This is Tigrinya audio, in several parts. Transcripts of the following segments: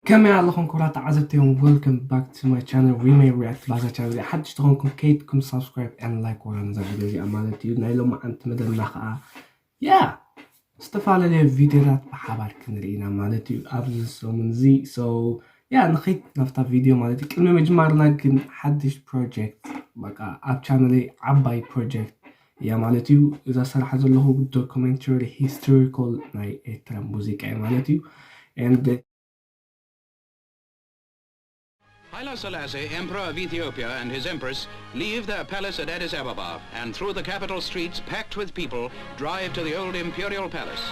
ከመይ ኣለኹም ክቡራት ተዓዘብቲ? Welcome back to my channel, Remake React። ባዛ ቻነል ሓድሽ ተኾንኩም ከይድኩም subscribe and like ወራ ነዛ ቪድዮ እዚኣ ማለት እዩ። ናይ ሎማዓንቲ መደብና ከዓ ያ ዝተፈላለዩ ቪድዮታት ብሓባር ክንርኢ ኢና ማለት እዩ ኣብዚ ሰሙን እዚ። So ያ ንኸይድ ናብታ ቪድዮ ማለት እዩ። ቅድሚ ምጅማርና ግን ሓድሽ ፕሮጀክት በቃ ኣብ ቻነለይ ዓባይ ፕሮጀክት እያ ማለት እዩ። እዛ ሰራሕ ዘለኹ ዶኩሜንተሪ ሂስቶሪካል ናይ ኤርትራ ሙዚቃ እዩ ማለት እዩ። And Haile Selassie, Emperor of Ethiopia, and his Empress leave their palace at Addis Ababa and, through the capital streets packed with people, drive to the old imperial palace.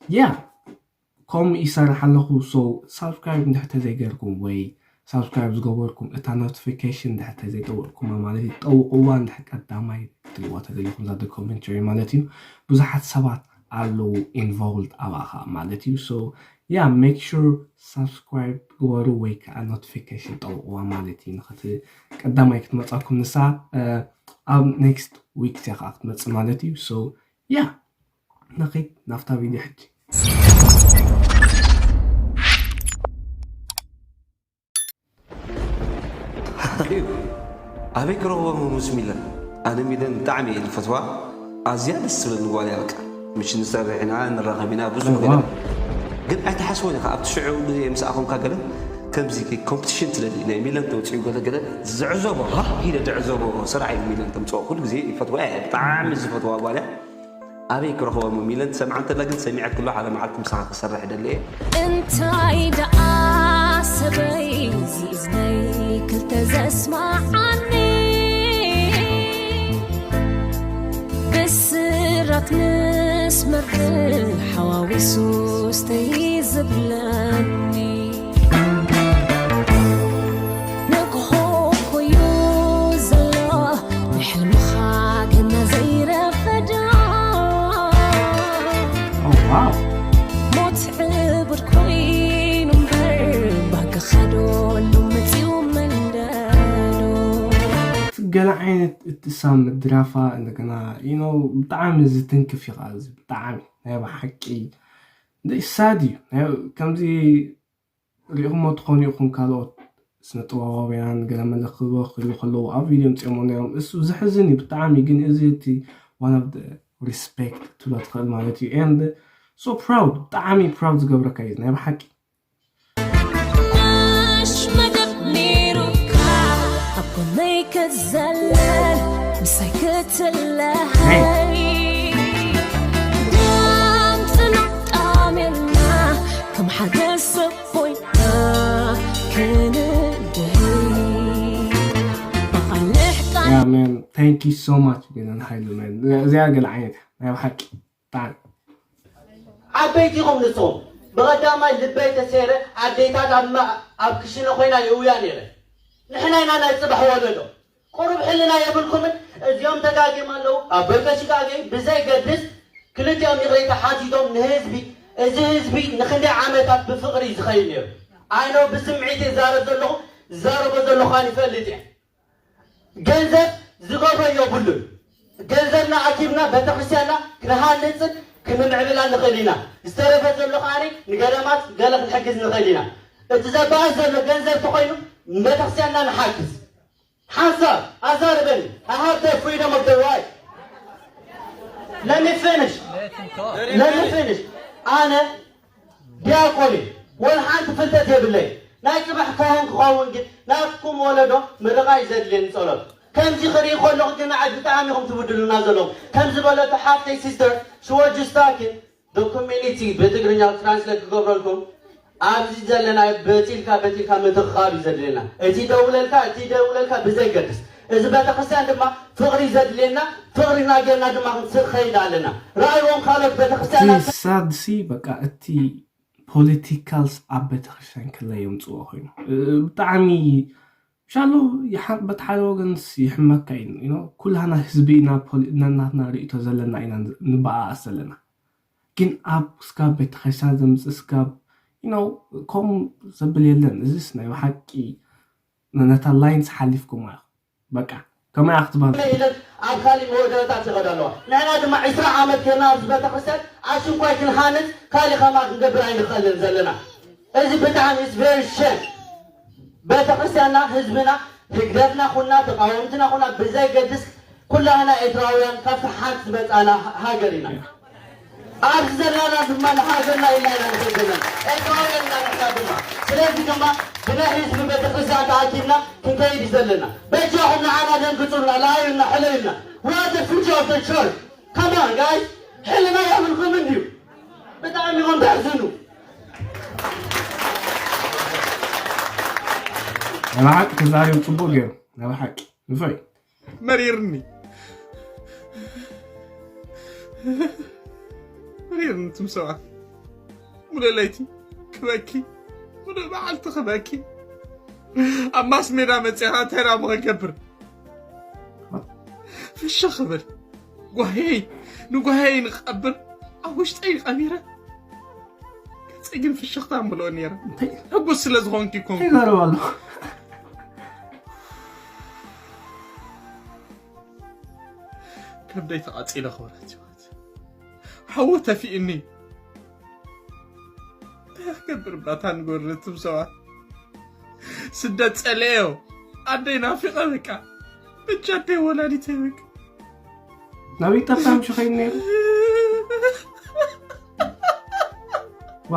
Yeah. ከምኡ ይሰርሕ ኣለኹ። So ሳብስክራይብ እንድሕር ተዘይገርኩም ወይ ሳብስክራይብ ዝገበርኩም እታ ኖቲፊኬሽን እንድሕር ተዘይጠወቅኩማ ማለት እዩ፣ ጠውቅዋ እንድሕር ቀዳማይ ክትሪእዋ ተደሊኹም እዛ ዶኩሜንተሪ ማለት እዩ። ብዙሓት ሰባት ኣለዉ ኢንቮልቭድ ኣብኣ ከዓ ማለት እዩ። So yeah, make sure ሳብስክራይብ ግበሩ ወይ ከዓ ኖቲፊኬሽን ጠውቅዋ ማለት እዩ። ንክት ቀዳማይ ክትመፃኩም ንሳ ኣብ ኔክስት ዊክ እያ ከዓ ክትመፅእ ማለት እዩ። So yeah, ንኺድ ናብታ ቪድዮ ሕጂ። ኣበይ ክረኽቦ ምስ ሚለን? ኣነ ሚለን ብጣዕሚ እየ ዝፈትዋ። ኣዝያ ደስ ትብለኒ ጓል እያ በቃ። ምሽ ንሰርሕ ኢና ንራኸብ ኢና ብዙሕ ነገር። ግን ኣይትሓስቦን ኢኻ ኣብቲ ሽዑ ግዜ ምስኣ ኮንካ ገለ ከምዚ ኮምፒቲሽን ትደሊ ናይ ሚለን ተውፅኡ ገለ ገለ ዝዕዘቦ ሃ ኢለ ዝዕዘቦ ስራሕ እዩ ሚለን ተምፅኦ ኩሉ ግዜ ይፈትዋ እየ ብጣዕሚ ዝፈትዋ ጓል እያ። ኣበይ ክረኽቦም ሚለን ትሰምዓ እንተላ ግን ሰሚዐ ክሎ ሓደ መዓልቲ ምሳኻ ክሰርሕ ደሊ እየ። እንታይ ደኣ ሰበይ እዚ እዝነይ ክልተ ዘስማዓኒ ብስራት ምስ መርዕ ሓዋዊሱ ስተይ ዝብለኒ ንግሆ ኮዩ ዘሎ ንሕልምኻ ገና ዘይረፈዳ ሞት ዕቡድ ኮይኑ እምበር ባክኻ ዶ ሎሚ መፂኡ መንደዶ ገለ ዓይነት እቲ ሳም ድራፋ እንደገና you know ብጣዕሚ ዝትንክፍ እዩ ከዓ እዚ ብጣዕሚ ናይ ብሓቂ sad እዩ። ከምዚ ሪኢኹሞ ትኾኑ ኢኹም ካልኦት ስነ ጥበባውያን ገለ መለ ክህልዎ ክህሉ ከለዉ ኣብ ቪድዮ ምፅኦሞ ነይሮም እሱ ዘሕዝን እዩ ብጣዕሚ ግን እዚ እቲ one of the respect ትብሎ ትኽእል ማለት እዩ and so proud ብጣዕሚ proud ዝገብረካ እዩ ናይ ብሓቂ ነሽ መደብ ነይሩካ ኣብ ጎነይ ክትዘለል ምሳይ ክትለሃይ ደም ፅናዕ ጣሜልና ከም ሓደ ሰብ ኮይና ክንድህይ ብቐልሕ ቃል Yeah, man. Thank you so much ሚለን ሃይሉ man። እዚኣ ገለ ዓይነት ናይ ብሓቂ ብጣዕሚ ዓበይቲ ኢኹም ንስኹም። ብቐዳማይ ልበይ ተሰይረ ኣዴታት ኣብ ማ- ኣብ ክሽነ ኮይና የውያ ነይረ። ንሕና ኢና ናይ ፅባሕ ወለዶ። ቁሩብ ሕልና የብልኩምን። እዚኦም ተጋግዮም ኣለዉ። ኣቦይ ቀሺ ጋገዩ ብዘይገድስ ክልቲኦም ይቕሬታ ሓቲቶም ንህዝቢ እዚ ህዝቢ ንክንደይ ዓመታት ብፍቕሪ እዩ ዝኸይድ ነይሩ። ኣይ ኖው ብስምዒት እየ ዝዛረብ ዘለኹ። ዝዛረቦ ዘለኹ ኣነ ይፈልጥ እየ። ገንዘብ ዝገብሮ የብሉን። ገንዘብና ኣኪብና ቤተክርስትያንና ክንሃንፅን ክንምዕብላን ንኽእል ኢና። ዝተረፈ ዘሎ ከዓኒ ንገዳማት ገለ ክንሕግዝ ንኽእል ኢና። እቲ ዘበኣስ ዘሎ ገንዘብ ተኾይኑ ንቤተክርስትያንና ንሓግዝ። ሓንሳብ ኣዛርበኒ። I have the freedom of the right. Let me finish. Let me finish. ኣነ ዲያቆን እዩ። ወላ ሓንቲ ፍልጠት የብለይ። ናይ ፅባሕ ካህን ክኸውን ግን ናትኩም ወለዶ ምርቓ እዩ ዘድልየኒ ጸሎት። ከምዚ ክርኢ ከለኹ ግን ንዓይ ብጣዕሚ ኢኹም ትብድሉና ዘለኹም። ከም ዝበለቶ ሓፍተይ ሲስተር ሽወጅስታኪን the community ብትግርኛ ትራንስሌት ክገብረልኩም ኣብዚ ዘለና በፂልካ በፂልካ ምትኽኻብ እዩ ዘድልየና። እቲ ደውለልካ እቲ ደውለልካ ብዘይገድስ እዚ ቤተክርስትያን ድማ ፍቕሪ ዘድልየና ፍቕሪና ጌርና ድማ ክንስር ኸይድ ኣለና። ረኣይዎም ካልኦት ቤተክርስትያናት እቲ ሳድሲ በቃ እቲ ፖለቲካልስ ኣብ ቤተክርስትያን ከለ የምፅዎ ኮይኑ ብጣዕሚ ሻሎ በቲ ሓደ ወገንስ ይሕመካ እዩ ኩላህና ህዝቢ ኢና ነናትና ርእቶ ዘለና ኢና ንበኣኣስ ዘለና ግን ኣብ ስጋብ ቤተክርስትያን ዘምፅእ ስጋብ you know፣ ከምኡ ዘብል የለን። እዚስ ናይ ብሓቂ ነታ ላይንስ ሓሊፍኩማ ኢኹም። በቃ ከመይ ክትበሃል ኢለን ኣብ ካሊእ መወዳእታ ትኸዳ ኣለዋ። ንሕና ድማ ዕስራ ዓመት ጌርና ኣብዚ ቤተክርስትያን ኣሽንኳይ ክንሃንጽ ካሊእ ከማ ክንገብር ኣይንኽእልን ዘለና። እዚ ብጣዕሚ is very shame። ቤተክርስትያንና፣ ህዝብና፣ ህግደፍና ኩና፣ ተቃወምትና ኩና ብዘይገድስ ኩላህና ኤርትራውያን ካብቲ ሓንቲ ዝመጻና ሃገር ኢና። ኣብዚ ዘለና ድማ ንሃገርና ኢልና ኢና ንኸይድ ዘለና። ኤርትራውያን ኢና ንሕና ድማ። ስለዚ ድማ ብናይ ህዝቢ ቤተክርስትያን ተኣኪብና ክንከይድ እዩ ዘለና። በጃኹም ንዓና ደንግጹልና፣ ለኣዩና፣ ሕለዩና። We are the future of the church። Come on, guys. ሕልና የብልኩም እንድዩ። ብጣዕሚ ኢኹም ተሕዝኑ። ንብሓቂ ተዛሪቡ ፅቡቅ ገይሩ ንብሓቂ ንፈይ መሪርኒ መሪርኒ ትም ሰባት ሙሉእ ለይቲ ክበኪ ሙሉእ በዓልቲ ክበኪ ኣብ ማስ ሜዳ መፅኻ እንታይ ዳሞ ክገብር ፍሽ ክብል ጓሄይ ንጓሄይ ንቀብር ኣብ ውሽጠይ ቀቢረ ገፀይ ግን ፍሽኽታ ምልኦ ነይረ ሕጉስ ስለ ዝኾንኪ ኮንኩ ይዛረብ ኣሎ። ከብደይ ተቓፂለ ክብረት ህይወት ሓዊ ተፊእኒ እንታይ ክገብር ባታ ንጎርትም ሰባት ስደት ፀለዮ ኣደይ ናፊቐ በቃ ብቻ ኣደይ ወላዲተይ በቃ ናብ ኢትዮጵያ ምሽ ኸይድ ነይሩ። ዋ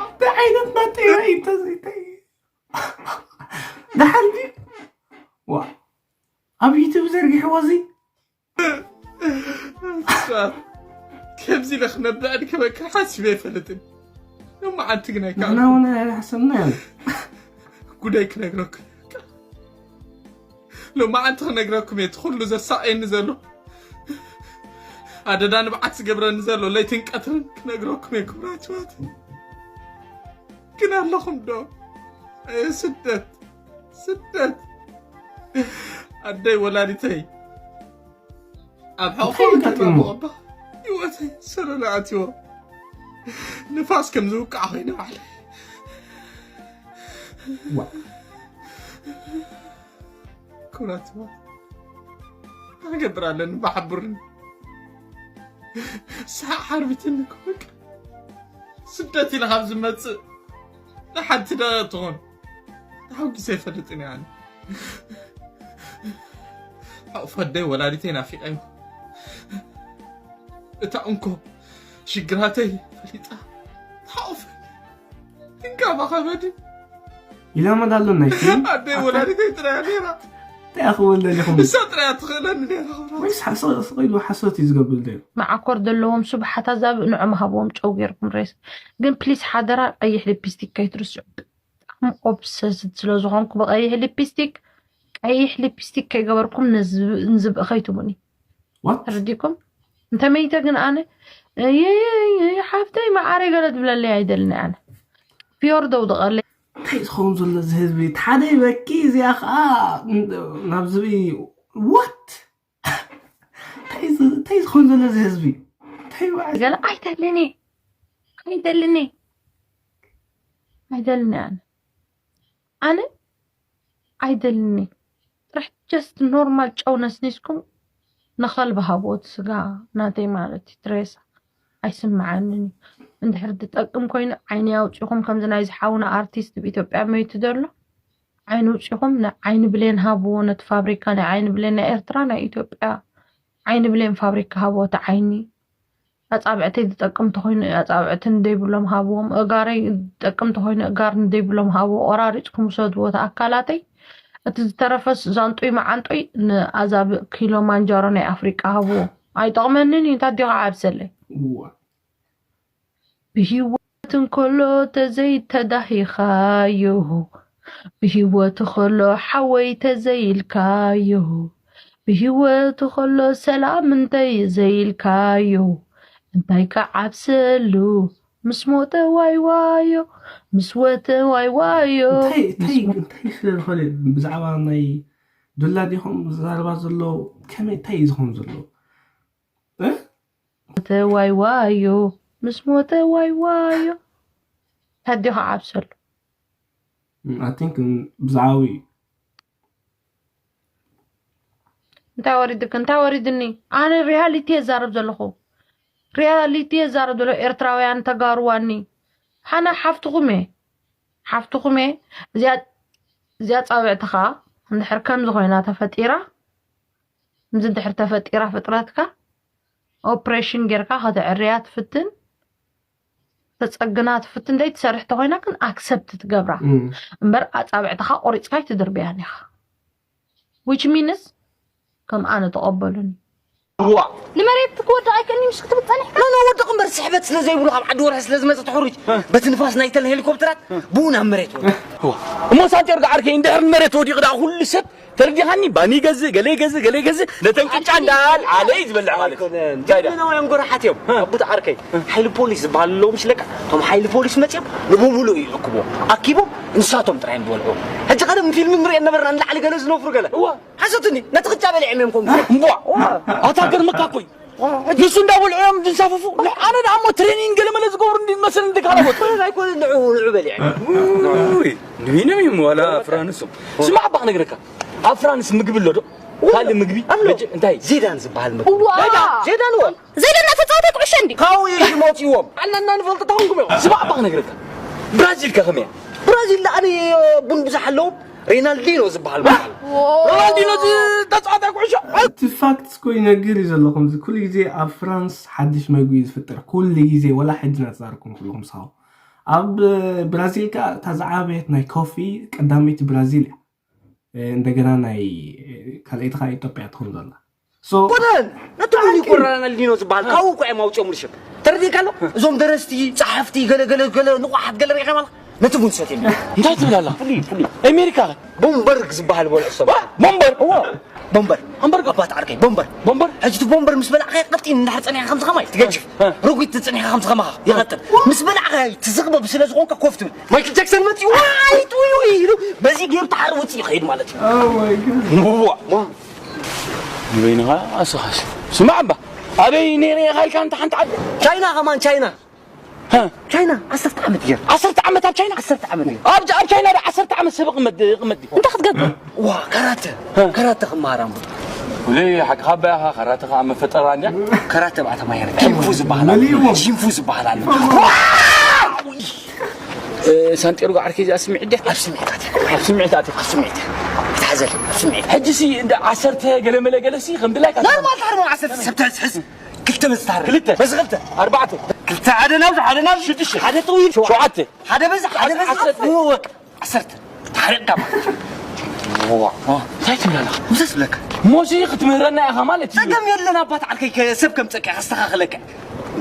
እንታይ ዓይነት ናጠይ ተዚተይ ደሓን ድዩ? ዋ ኣብ ዩቱብ ዘርጊሕዎ እዚ ከምዚ ኢለ ክነብዕን ክበክር ሓሲበ ኣይፈልጥን። ሎማዓንቲ ግን ኣይከኣልኩ። ንሕና እውን ኣይሓሰብና ያለ። ጉዳይ ክነግረኩም። ሎማዓንቲ ክነግረኩም እየ እቲ ኩሉ ዘሳቀየኒ ዘሎ ኣደዳ ንብዓት ዝገብረኒ ዘሎ ለይትን ቀትርን ክነግረኩም እየ ክቡራት ኣሕዋት። ግን ኣለኹም ዶ? ኣየ ስደት ስደት ኣደይ ወላዲተይ ኣብ ሕቆ እንታይ ገጢሙ? እባ ህይወተይ ሰለለ ኣትዎ ንፋስ ከም ዝውቃዕ ኮይነ ባዕለ ዋ ኩራትዋ ክገብር ኣለኒ ባሓቡርኒ ሳዕ ሓርቢትኒ ክወቅ ስደት ኢለ ካብ ዝመፅእ ንሓንቲ ደ ትኾን ተሓጒሰ ኣይፈልጥን እየ ኣነ ሓቑፈደይ ወላዲተይ ናፊቀዮ እታ እንኮ ሽግራተይ ፈሊጣ ተሓቑፈኒ እንካባ ከበዲ ይለመድ ኣሎ ናይ ኣደይ ወላዲተይ ጥራያ ነይራ እንታይ ክወል ደሊኹም እሳ ጥራያ ትኽእለኒ ነይራ ክብራ ወይስ ሓሶ ስቕ ኢሉ ሓሶት እዩ ዝገብር ደዩ መዓኮር ዘለዎም ስብሓት ኣዛብእ ንዖም ሃብዎም ጨው ገይርኩም ሬስ ግን ፕሊስ ሓደራ ቀይሕ ሊፕስቲክ ከይትርስዑ ብጣዕሚ ኦብሰስድ ስለ ዝኾንኩ ብቀይሕ ሊፕስቲክ ቀይሕ ሊፕስቲክ ከይገበርኩም ንዝብእ ከይትቡኒ ዋት ተረዲኩም እንተመይተ ግን ኣነ ይይይይ ሓፍተይ መዓረይ ገለ ትብለለይ ኣይደልኒ ኣነ ፊዮር ደውድቐለይ እንታይ ዝኸውን ዘሎ እዚ ህዝቢ ሓደ ይበኪ እዚኣ ከዓ ናብ ዝብኢ ዋት እንታይ ዝ- እንታይ ዝኸውን ዘሎ እዚ ህዝቢ እንታይ በዓል ገለ ኣይደልኒ ኣይደልኒ ኣይደልኒ ኣነ ኣነ ኣይደልኒ ጥራሕ ጀስት ኖርማል ጨው ነስኒስኩም ንኸልቢ ሃብዎ እቲ ስጋ ናተይ ማለት እዩ ትሬሳ ኣይስምዓንን እዩ እንድሕር ዝጠቅም ኮይኑ ዓይኒ ኣውፂኹም ከምዚ ናይዚ ሓውና ኣርቲስት ብኢትዮጵያ መይቱ ዘሎ ዓይኒ ውፂኹም ንዓይኒ ብሌን ሃብዎ ነቲ ፋብሪካ ናይ ዓይኒ ብሌን ናይ ኤርትራ ናይ ኢትዮጵያ ዓይኒ ብሌን ፋብሪካ ሃብዎ እቲ ዓይኒ ኣጻብዕተይ ዝጠቅም ተኾይኑ ኣጻብዕቲ ንደይብሎም ሃብዎም፣ እጋረይ ዝጠቅም ተኾይኑ እጋር ንደይብሎም ሃብዎ፣ ቆራሪጽኩም ውሰድዎ እቲ ኣካላተይ፣ እቲ ዝተረፈስ ዛንጡይ መዓንጡይ ንኣዛብእ ኪሎማንጃሮ ናይ ኣፍሪቃ ሃብዎ። ኣይጠቕመንን እዩ፣ እንታይ ዲኻ ዓብሰለይ? እዋ ብህይወት እንከሎ ተዘይተዳሂኻዮ ብህይወት ኸሎ ሓወይ ተዘይልካዮ ብህይወት ኸሎ ሰላም እንተይ ዘይልካዮ እንታይ ክዓብሰሉ ምስ ሞተ ዋይ ዋዮ ምስ ወተ ዋይ ዋዮ እንታይ እንታይ እንታይ ስለ ዝኾነ ብዛዕባ ናይ ዱላ ዲኹም ዝዛረባ ዘሎ ከመይ እንታይ እዩ ዝኾን ዘሎ እ ሞተ ዋይ ዋዮ ምስ ሞተ ዋይ ዋዮ። ተዲኻ ዓብሰሉ። I think ብዛዕባዊ እንታይ ወሪድክ እንታይ ወሪድኒ? ኣነ ሪያሊቲ የዛረብ ዘለኹ። ሪያሊቲ የዛረብ ዘሎ ኤርትራውያን ተጋሩዋኒ። ሓና ሓፍትኹም እየ። ሓፍትኹም እየ። እዚኣ እዚኣ ጻብዕትኻ እንድሕር ከምዚ ኮይና ተፈጢራ፣ ምዚ እንድሕር ተፈጢራ ፍጥረትካ ኦፕሬሽን ጌርካ ከተዕርያ ትፍትን ተጸግና ትፍትን ደይ ትሰርሕ ተኮይና ግን ኣክሰፕት ትገብራ እምበር ኣጻብዕትኻ ቆሪጽካ ኣይትድርብያን ኢኻ። Which means ከም ኣነ ተቐበሉኒ። ንመሬት ክወድቕ ኣይክእልኒ ምሽ ክትብል ጸኒሕካ? ኖ ኖ ወድቕ እምበር ስሕበት ስለ ዘይብሉ ካብ ዓዲ ወርሒ ስለ ዝመጸ ትሕሩጅ በቲ ንፋስ ናይተን ሄሊኮፕተራት ብኡ ናብ መሬት ወድቕ። እሞ ሳንቲያርጎ ዓርከይ እንድሕር ንመሬት ወዲቑ ደኣ ኩሉ ሰብ ተረዲኻኒ ባኒ ይገዝእ ገለ ይገዝእ ገለ ይገዝእ ነተን ቅጫ እንዳል ዓለ እዩ ዝበልዕ ማለት እዩ። እንታይ ደኣ? ዘመናውያን ጎራሓት እዮም ኣቡት ዓርከይ። ሓይሊ ፖሊስ ዝበሃል ኣለዉ ምሽ ለካ እቶም ሓይሊ ፖሊስ መፅዮም ንብሙሉእ ይእክብዎ ኣኪቦም ንሳቶም ጥራይ እዮም ዝበልዑ። ሕጂ ቀደም ፊልም ንሪኦ ነበርና ንላዕሊ ገለ ዝነፍሩ ገለ እዋ ሓሶትኒ ነቲ ቅጫ በሊዖም እዮም ከምዚ እምቧ ኣታ ገርመካ እኮ እዩ። ንሱ እንዳበልዑ እዮም ዝንሳፈፉ። ኣነ ደኣ እሞ ትሬኒንግ ገለመለ ዝገብሩ እንዲ መሰል እንዲ ካልኦት ኣይኮነ ንዑ ንዑ በሊዐ ንበይኖም እዮም ዋላ ፍራንሶም። ስማዕ እባ ክነግረካ ኣብ ፍራንስ ምግቢ ኣሎ ዶ? ካልእ ምግቢ ኣሎ። መቸም እንታይ ዜዳን ዝበሃል ምግቢ እዋ ዜዳን ወ ዘይደና ተፃወተ ኩዕሾ እንዲ ካብኡ እዩ ሽሞት ይዎም ኣለና ንፈልጦ ተኾንኩም እዮም ስማዕ እባ ክነግረካ ብራዚል ከ ከመይ እያ? ብራዚል ደኣ ቡን ብዙሕ ኣለዎም ሬናልዲኖ ዝበሃል በዓል ሮናልዲኖ ተፃዋታይ ኩዕሾ እቲ ፋክትስ እኮ ይነግር እዩ ዘሎ ከምዚ ኩሉ ግዜ ኣብ ፍራንስ ሓድሽ መግቢ እዩ ዝፍጠር ኩሉ ግዜ ወላ ሕጂ ናተዛረብኩም ኩልኩም ሳው ኣብ ብራዚል ከ እታ ዝዓበየት ናይ ኮፊ ቀዳመይቲ ብራዚል እያ እንደገና ናይ ካልኣይቲ ከዓ ኢትዮጵያ ትኾን ዘላ ኮነን ነቲ ቡን ይኮ ሮናልዲኖ ዝበሃል ካብኡ እኮ እዮም ኣውፅኦም ልሽም ተረዲእካ ኣሎ እዞም ደረስቲ ፀሓፍቲ ገለገለ ገለ ንቑሓት ገለ ሪኢኻ ማለት ነቲ ቡን ሰትዮም እንታይ ትብል ኣላ ኣሜሪካ ቦምበርግ ዝበሃል በልዑ ሰብ ቦምበር ቦምበር ኣምበር ኣባት ዓርከይ ቦምበር ቦምበር ሕጂ እቲ ቦምበር ምስ በላዕካዮ ቀጢን እንዳሕር ፀኒሕካ ከምዚ ከማይ ትገጅፍ ርጉድ ትፀኒሕካ ከምዚ ከማኻ ይቐጥል ምስ በላዕካዮ ትዝቕበብ ስለ ዝኾንካ ኮፍ ትብል ማይክል ጃክሰን መፂኡ ዋይ ጥውይ ውይ ኢሉ በዚ ገይሩ ተሓር ውፅእ ይኸይድ ማለት እዩ ንብዋ ንበይንኻ ኣስኻስ ስማዕ እባ ኣበይ ነይረ ኢኻ ኢልካ እንተ ሓንቲ ዓዲ ቻይና ከማን ቻይና ቻይና ዓሰርተ ዓመት ገይሩ ዓሰርተ ዓመት ኣብ ቻይና ዓሰርተ ዓመት ገይሩ ኣብ ኣብ ቻይና ዶ ዓሰርተ ዓመት ሰብ ቅመድ ቅመድ እንታይ ክትገብር ዋ ካራተ ካራተ ክመሃር ኣንቡ ወለይ ሓቅኻ ባያኻ ካራተ ከዓ መፈጠራ እንድያ ካራተ ብኣ ተማሂረ ኪንፉ ዝበሃል ኣሎ ሺንፉ ዝበሃል ኣሎ ሳንጤርጎ ዓርከይ እዚኣ ስምዒት ድያ ኣብ ስምዒት ኣትያ ኣብ ስምዒት ኣትያ ኣብ ስምዒት ትሓዘል ኣብ ስምዒት ሕጂ ሲ እንደ ዓሰርተ ገለመለ ገለ ሲ ከም ድላይካ ኖርማል ታሕርሞ ዓሰርተ ሰብ ትሕዝሕዝ ክልተ መዝታር ክልተ በዚ ክልተ ኣርባዕተ ክልተ ሓደ ናብዚ ሓደ ናብዚ ሽዱሽተ ሓደ ጥዊል ሸውዓተ ሓደ በዚ ሓደ በዚ ዓሰርተ። ወቅ ዓሰርተ ታሪቕካ ማለት እዩ። ዋ እንታይ ትብል ኣለኻ ምሰስ ብለካ ሞሲ ክትምህረና ኢኻ ማለት እዩ ጸገም የለን ኣባት ዓርከይ ከ- ሰብ ከም ጸኪ ከስተኻኽለካ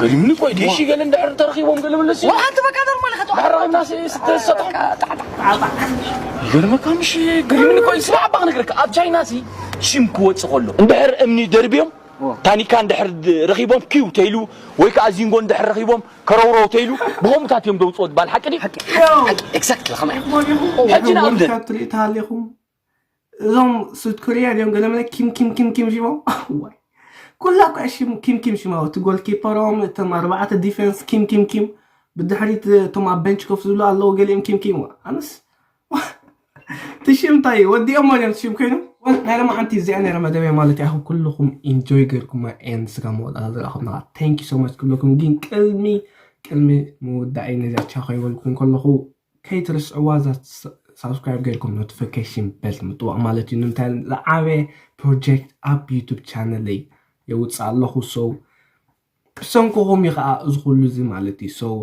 ገሪምኒ ቆይ ዲሺ ገለ እንድሕር ተረኺቦም ገለ መለሲ ሓንቲ በቃ ኖርማል ኢኻ ተዋሕዶ። ዳሕራኺብና ዝተሰጠ ይገርመካ ምሽ ገሪምኒ ቆይ ስማዕ ኣባ ክነግረካ ኣብ ቻይና ሲ ሽም ክወፅእ ከሎ እንድሕር እምኒ ደርብዮም ታኒካ እንድሕር ረኺቦም ኪው ተይሉ ወይ ከዓ ዚንጎ እንድሕር ረኺቦም ከረውረው ተይሉ ብኸምኡታት እዮም ዘውፅኦ ዝበሃል ሓቂ ድዩ? ኤግዛክትሊ ከማይ ሕጂ ንኣብነት ትሪኢ ተሃሊኹም እዞም ሱት ኮሪያ ድዮም ገለመለ ኪም ኪም ኪም ኪም ሽሞም ዋይ ኩላ እኳ ሽም ኪም ኪም ሽማ እቲ ጎልኪፐሮም እቶም ኣርባዕተ ዲፌንስ ኪም ኪም ኪም ብድሕሪት እቶም ኣብ ቤንች ኮፍ ዝብሉ ኣለዉ ገሊኦም ኪም ኪም ኣነስ ትሽም እንታይ ወዲኦም ማለት ትሽም ኮይኑ ናይ ሎማዓንቲ እዚኣ ነረ መደበይ ማለት ያኹ ኩልኹም ኢንጆይ ገርኩማ ኤን ስጋ መወዳታ ዝረኸብና thank you so much ክብለኩም ግን ቅድሚ ቅድሚ ምውዳእይ ነዚኣ ቻው ከይበልኩም ከለኹ ከይትርስዕዋ እዛ ሳብስክራይብ ገርኩም ኖቲፊኬሽን ቤል ምጥዋቕ ማለት እዩ ንምንታይ ዝዓበየ ፕሮጀክት ኣብ ዩቱብ ቻነለይ የውፅእ ኣለኹ ሰው ብሰንክኹም እዩ ከዓ እዚ ኩሉ እዚ ማለት እዩ ሰው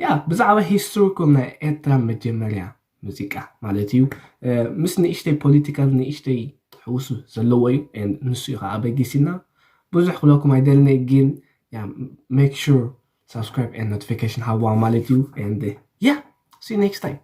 ያ ብዛዕባ ሂስቶሪካል ናይ ኤርትራ መጀመርያ ሙዚቃ ማለት እዩ ምስ ንእሽተይ ፖለቲካል ንእሽተይ ሕውሱ ዘለዎ እዩ ንሱ እዩ ከዓ ኣበጊሲና ብዙሕ ክብለኩም ኣይደልነ ግን make sure subscribe and notification ሃብዋ ማለት እዩ and yeah see you next time